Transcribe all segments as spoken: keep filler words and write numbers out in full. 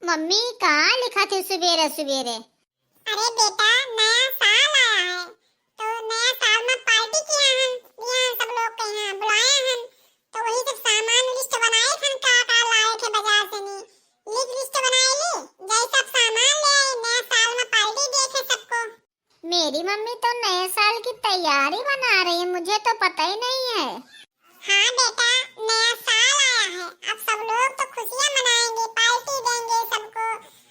मम्मी, कहाँ लिखत है सुबेरे सुबेरे? अरे बेटा, नया साल आया है, तो नया साल में पार्टी किया हन, किया हन सब लोग के यहाँ, बुलाया हन, तो वही सब सामान लिस्ट बनाए हन, का का लाए थे बाजार से नी, लिस्ट, लिस्ट बनाए ली, जाए सब सामान ले आए, नया साल में पार्टी दे थे सबको। मेरी मम्मी तो नए साल की तैयारी बना रही है, मुझे तो पता ही नहीं है। हाँ बेटा, नया साल आया है, अब सब लोग तो खुशियाँ मनाएंगे, पार्टी देंगे सबको,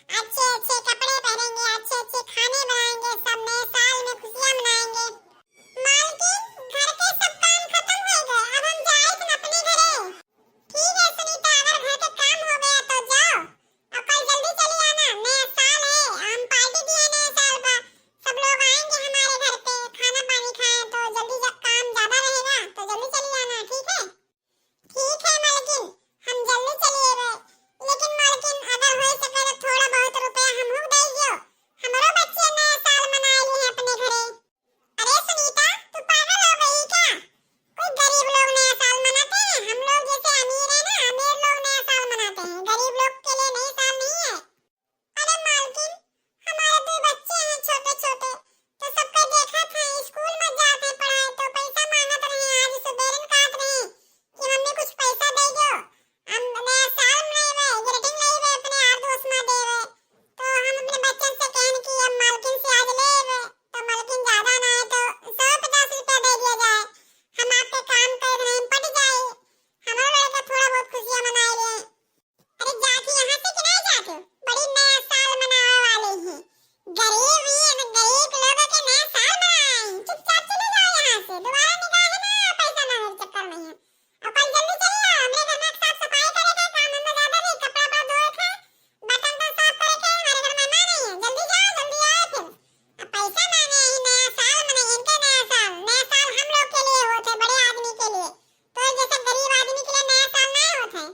अच्छे अच्छे कपड़े पहनेंगे, अच्छे अच्छे खाने बनाएंगे, सब नए साल में खुशियाँ मनाएंगे। मालकिन, घर के सब काम खत्म हो गए, अब हम जाए थे अपने घरे। ठीक है सुनीता, अगर घर के काम हो गया तो जाओ, और कल जल्दी चली आना, नया साल है, हम पार्टी दिए नए साल पर, सब लोग आएंगे हमारे घर पे, खाना पानी खाएं, तो जल्दी जब काम ज्यादा रहेगा तो जल्दी चली आना, ठीक है? ठीक है मालकिन, हम जल्दी चली आवे, लेकिन मालकिन अगर हो सके तो थोड़ा बहुत रुपया हमहू दे दियो, हमरो बच्चे नया साल मनाए ली हैं अपने घरे। अरे सुनीता, तू पागल हो गई क्या? कोई गरीब लोग नया साल मनाते हैं? हम लोग जैसे अमीर है ना, अमीर लोग नया साल मनाते हैं, गरीब लोग के लिए नई साल नहीं है। अरे मालकिन, हमारे दो बच्चे हैं छोटे छोटे, तो सबका देखा था, स्कूल में जाते हैं पढ़ाई, तो पैसा मांगत रहे, आज सुबेरे कहत रहे कि मम्मी कुछ पैसा दे दो, हम नया साल मनाएबे, greeting लेबे, अपने यार दोस्त में देबे। तो हम अपने बच्चन से कहन कि अब मालकिन से आज लेबे, तो मालकिन ज्यादा ना है तो सौ पचास रुपया दे दिया जाए, हम आपके काम कर रहे हैं, पट जाए, हमारे लड़का थोड़ा बहुत खुशियाँ मनाए ले। अरे जाती यहाँ से कि नहीं जाती? बड़ी नया साल मनावे वाली है। गरीब ही है, गरीब लोगों के नया साल मनाए। चुपचाप चली जाओ यहाँ से, दोबारा निकाहे ना पैसा मांगे के चक्कर में है। और कल जल्दी चली आओ, हमरे घर में साफ सफाई करे का काम धंधा ज्यादा नहीं, कपड़ा उपड़ा धोए का, बर्तन तो साफ करे के, हमारे घर मेहमान आई है, जल्दी जाओ, जल्दी आओ फिर। अब पैसा मांगे ही नया साल मनाए, इनके नया साल, नया साल हम लोग के लिए होते, बड़े आदमी के लिए, तो जैसे गरीब आदमी के लिए नया साल नहीं होते।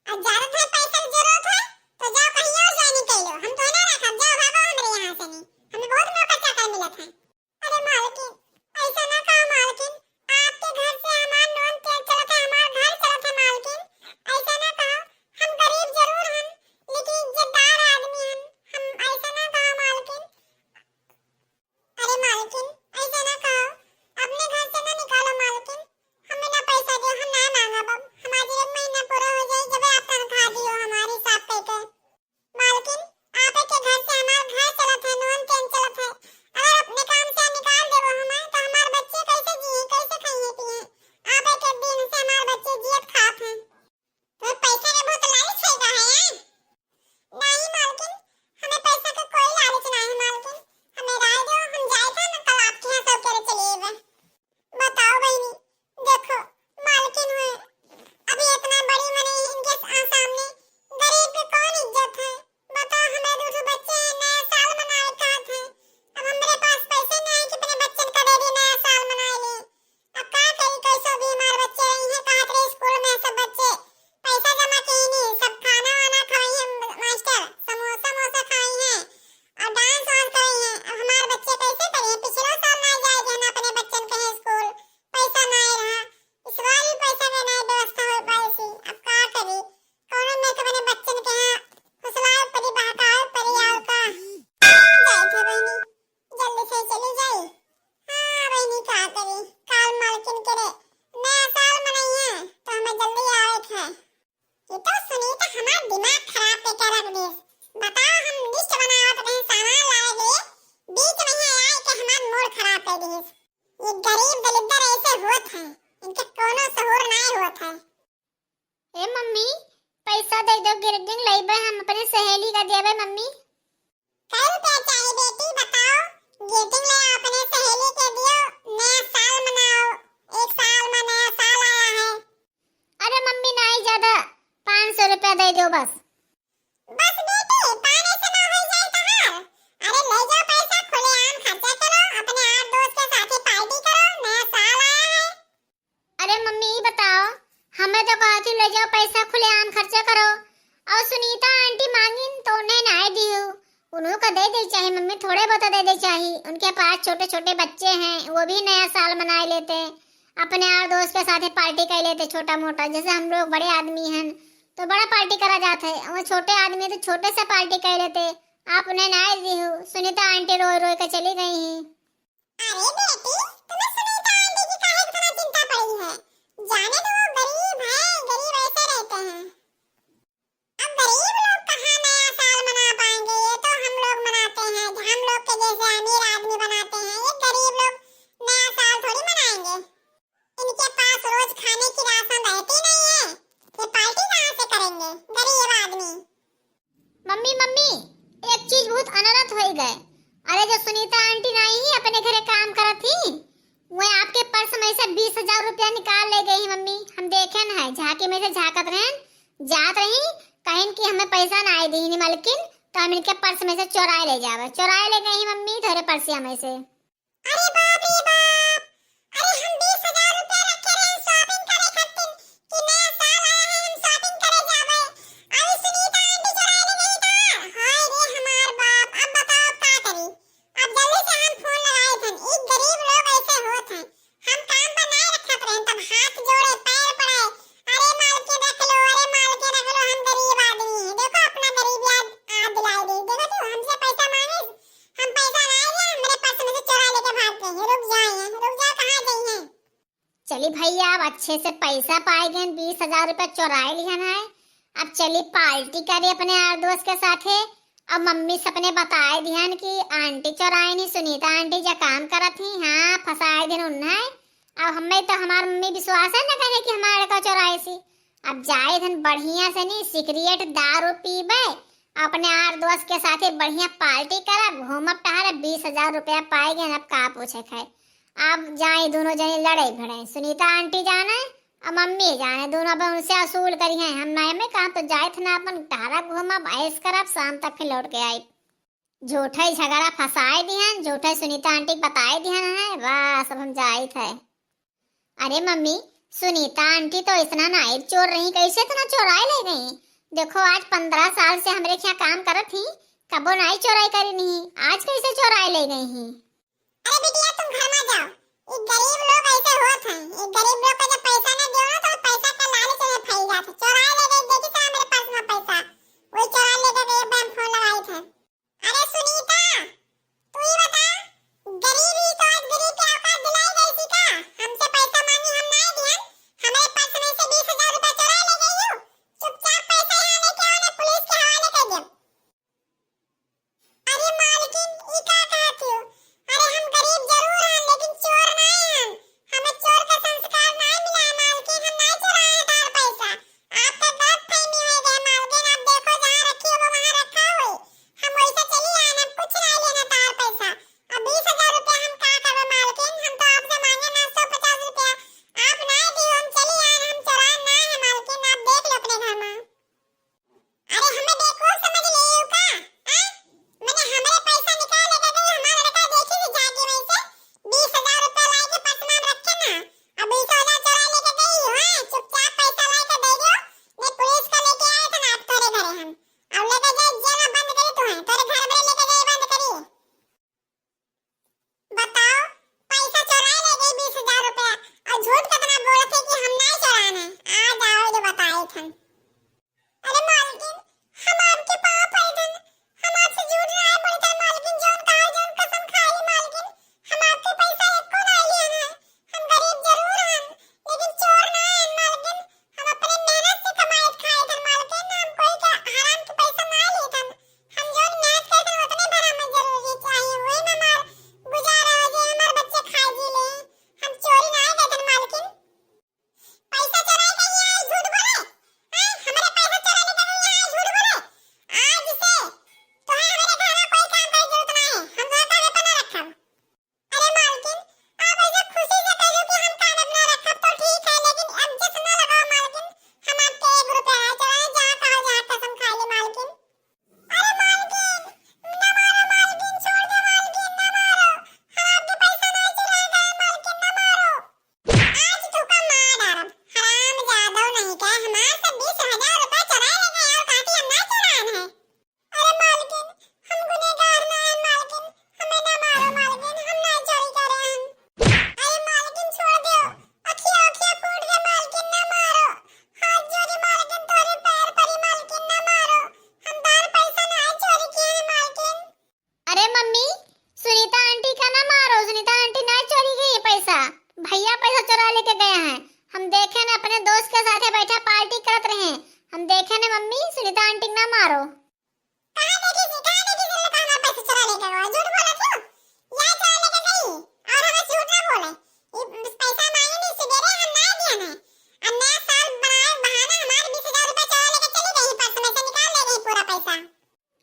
अब ज्यादा तुम्हें पैसा की जरूरत है, तो जाओ कहीं और ज्वाइनिंग कर लो, हम तो ना रखब, जाओ भागो हमरे यहाँ से नहीं, हमें बहुत नौकर चाकर मिलत है। अरे मालकिन, ऐसा ना कहो मालकिन, आपके घर से हमार नून तेल चलत है, हमार घर चलत है मालकिन, ऐसा ना कहो, हम गरीब जरूर हन, लेकिन इज्जतदार आदमी हन, हम ऐसा ना कहो मालकिन। अरे मालकिन, ऐसा ना कहो, अपने घर से ना निकालो मालकिन, हमें ना पैसा दो, हम ना मांगब, अब हमार एक महीना पूरा हो जाए जब आप तनख्वाह दियो हमार हिसाब करके। मालकिन, आप के घर से हमार घर चलत है, नून तेल चलत है, अगर अपने काम से निकाल देबो हमें तो हमार बच्चे कैसे जिए, कैसे खाइए पिए? आप के दिन से हमार बच्चे जियत खात हैं। तुम्हें पैसा के बहुत लालच है का है, हैं? नहीं मालकिन, हमें पैसा का कोई लालच नहीं है मालकिन, हमें राय दो, हम जाए था ना कल आपके यहाँ सब करे चले आवे। बताओ बहिनी, देखो मालकिन हुए, अभी इतना बड़ी मने इनके सा-, सामने गरीब के कौन इज्जत है? बताओ, हमें दो ठो बच्चे हैं, नया साल मनाए कहत हैं, अब हमारे पास पैसे नहीं है कि अपने बच्चन का दे दी नया साल मनाए लिए। अब का करी, कैसो भी हमारे बच्चे रही हैं, कहत रहे स्कूल में सब बच्चे पैसा जमा के ही नहीं, सब खाना वाना खवाई है मास्टर, समोसा मोसा खवाई है और डांस वांस खवाई है। अब हमारे बच्चे कैसे करें? पिछला साल ना जाए देना अपने बच्चन के स्कूल, पैसा ना रहा, इस बार भी पैसा के ना व्यवस्था हो पाई सी। अब का करी, कौनो में तो अपने बच्चन के यहाँ फुसलाए परी, बहकाए परी, और का। जाए थे बहिनी, जल्दी से चली जाई। हाँ बहिनी, का करी, काल मालकिन के रे नया साल मनाई है, तो हमें जल्दी आवे के है। ये तो सुनीता हमार दिमाग खराब करके रख दिस। बताओ, हम लिस्ट बनावत रहे सामान लाए के लिए, बीच में ही आए के हमार मूड खराब कर दिस। ये गरीब दलिद्दर ऐसे होत हैं, इनके कोनो सहूर नाय होत है। ए मम्मी, पैसा दे दो, greeting लइबे हम अपने सहेली का देबे मम्मी। कै रुपया चाही बेटी, बताओ। Greeting ले आओ अपने सहेली के दियो, नया साल मनाओ, एक साल में नया साल आया है। अरे मम्मी, नाई ज्यादा, पाँच सौ रुपया दे दो बस। बस बेटी, पाने से ना हो जाए तहार। अरे ले जाओ पैसा, खुलेआम खर्चा करो, अपने यार दोस्त के साथे पार्टी करो, नया साल आया है। अरे मम्मी, ई बताओ, हमें तो कहत ही ले जाओ पैसा, खुलेआम खर्चा करो। और सुनीता आंटी मांगिन तो उन्हें नाय दियो, उन्हों का दे दे चाही मम्मी, थोड़े बहुत दे दे चाही। उनके पास छोटे छोटे बच्चे हैं, वो भी नया साल मनाए लेते, अपने यार दोस्त के साथे पार्टी कर लेते छोटा मोटा, जैसे हम लोग बड़े आदमी हैं, तो बड़ा पार्टी करा जात है, वो छोटे आदमी तो छोटे से पार्टी कर लेते। आप उन्हें ना दिहू, सुनीता आंटी रोई रोई के चली गई ही। अरे बेटी, तुम्हें सुनीता आंटी की काहे इतना चिंता पड़ी है? जाने दो, वो गरीब है, गरीब ऐसे रहते हैं। अब गरीब लोग कहाँ नया साल मना पाएंगे, ये तो हम लोग मनाते हैं, हम लोग के जैसे अमीर आदमी बनाते हैं, ये गरीब लोग नया साल थोड़ी मनाएंगे। इनके पास रोज खाने की राशन रहती नहीं है, ये पार्टी कहाँ से करेंगे, गरीब आदमी। मम्मी, मम्मी, एक चीज बहुत अनरथ होई गए। अरे, जो सुनीता आंटी नाई ही अपने घरे काम करत ही, वो आपके पर्स में से बीस हजार रुपया निकाल ले गई ही मम्मी। हम देखे न है, झांकी में से झांकत रहन, जात रही, कहिन कि हमें पैसा नाई दी ही मलकिन, तो हम इनके पर्स में से चोराए ले जावे। चोराए ले गई ही मम्मी, तोरे पर्सिया में से। अरे बाप रे बाप, अरे हम बीस हजार रुपया रखे रहे shopping करे खातिर कि नया साल आया है, हम shopping करे जावे। अरे सुनीता आंटी चुराए ले गई का? हाय रे हमार बाप, अब बताओ अब का करी? अब जल्दी से हम फोन लगाए थन, ई गरीब लोग ऐसे होत हैं। हम काम पर नहीं रखत रहे, तब हाथ जोड़े, पैर पड़े, अरे मालकिन रख लो, अरे मालकिन रख लो, हम गरीब आदमी हैं, देखो अपना गरीब याद, याद दिलाई दी, देखो तू हमसे पैसा मांगे, हम पैसा ना आए, हमरे पर्स में से चोरा लेके भाग गए हैं। रुक जाए हैं, रुक जाए, कहाँ गई हैं? चली भैया, अब अच्छे से पैसा पाए गए, बीस हजार रुपया चोराए लिहन है। अब चली पार्टी करी अपने यार दोस्त के साथे। अब मम्मी सबने बताए दिहन कि आंटी चोराए नहीं, सुनीता आंटी जा काम करत ही, हाँ, फंसाए दिन उन्हें। अब हमें तो हमार मम्मी विश्वास है न करे कि हमारे लड़का चोराए सी। अब जाए धन बढ़िया से नहीं, सिगरेट दारू पीबे, अपने यार दोस्त के साथे बढ़िया पार्टी करब, घूमब टहरब, बीस हजार रुपया पाए गए, अब का पूछे खाए। अब जाए दोनों जने लड़े भिड़े, सुनीता आंटी जाने और मम्मी जाने, दोनों अब उनसे वसूल करी हैं। हम नहीं में कहा तो जाए थे ना, अपन टहरब घूमब, ऐश करब, शाम तक फिर लौट के आई। झूठे झगड़ा फंसाए दिहन, झूठे सुनीता आंटी के बताए दिहन है, बस अब हम जाइत है। अरे मम्मी, सुनीता आंटी तो इतना नाइट चोर रही, कैसे इतना चोराए ले गई? देखो आज पंद्रह साल से हमरे यहाँ काम करत ही, कबो नाई चोराई करी नहीं, आज कैसे चोराए ले गई ही? अरे बिटिया तुम घर में जाओ, ये गरीब लोग ऐसे होत हैं, ये गरीब लोग का जब पैसा ना दो ना तो पैसा का लालच में फैल जाते, चोराए ले गई, देखी था मेरे पर्स में पैसा, वही चोरा ले गए, एक बार हम फोन लगाए थे। अरे सुनीता, तू ही बता, गरीब ही तो आज गरीब के औकात दिलाई गई थी का? हमसे पैसा मांगी, हम ना दिहन, हमारे पर्स में से बीस हजार रुपया चुरा ले गई हो। चुपचाप पैसा यहाँ लेके आओ, ना पुलिस के हवाले कर दे। अरे मालकिन, ई का कहत हो? अरे हम गरीब जरूर हन, लेकिन चोर ना हन। हमें चोर का संस्कार ना मिला है मालकिन, हम ना चुराए तार पैसा। आपका गलत फहमी मारो। कहाँ देखी थी, कहाँ देखी थी, कहाँ हमारा पैसा चुरा लेके गवा? झूठ बोलत हो? या चुरा लेके गई? और हमें झूठ ना बोले। ये पैसा मांगे नहीं, सुबेरे हम ना दिया ना। और नया साल बनाए बहाना हमारे बीस हजार रुपए चुरा लेके चली गई, पर्स में से निकाल ले गई पूरा पैसा।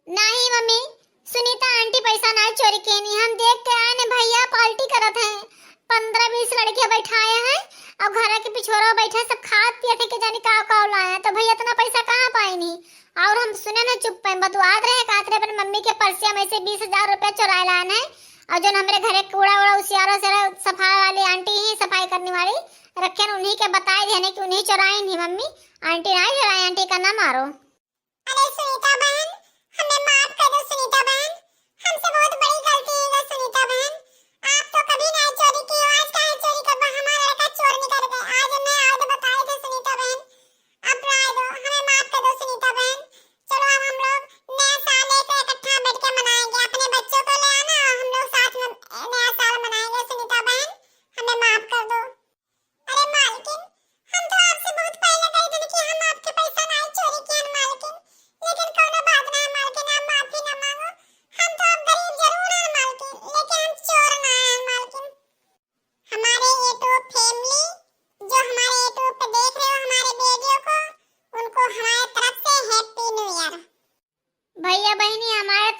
नहीं मम्मी, सुनीता आंटी पैसा ना चोरी केनी, हम देख के आए ने भैया पार्टी करत हैं, पन्द्रह बीस लड़के बैठाए हैं और घर के पिछोरा बैठे सब खात पियत हैं कि जानी का का लाए हैं, तो भैया इतना पैसा कहाँ पाइनी? और हम सुने ना चुप पे बतुआत रहे, कहत रहे अपन मम्मी के पर्सिया में से बीस हजार रुपया चुराए लाए हैं और जो हमरे घरे कूड़ा उड़ा उसियारा से सफाई वाली आंटी ही सफाई करने वाली रखे हैं, उन्हीं के बताए देने कि उन्हीं चुराई नहीं मम्मी, आंटी ना चुराई, आंटी का ना मारो। अरे सुनीता बहन, हमें माफ कर दो सुनीता बहन, हमसे बहुत बड़ी गलती हो गई सुनीता बहन। आप तो कभी नहीं चोरी की हो, आज काहे चोरी करबा? हमारा लड़का चोर निकल गए, आज मैं आज बताए थे सुनीता बहन, अब राय दो, हमें माफ कर दो सुनीता बहन। चलो अब हम लोग नया साल एक इकट्ठा बैठ के मनाएंगे, अपने बच्चों को ले आना और हम लोग साथ में नया साल मनाएंगे सुनीता बहन, हमें माफ कर दो। अरे मालकिन, हम तो आपसे बहुत पहले कही थी कि हम आपके पैसा नहीं चोरी किए हैं मालकिन, लेकिन कोनो बात नहीं मालकिन, आप माफी ना मांगो। हम तो अब गरीब जरूर हैं मालकिन, लेकिन हम चोर ना हैं मालकिन। हमारे YouTube family, जो हमारे YouTube पे देख रहे हो हमारे वीडियो को, उनको हमारे तरफ से Happy New Year। भैया बहिनी, हमारे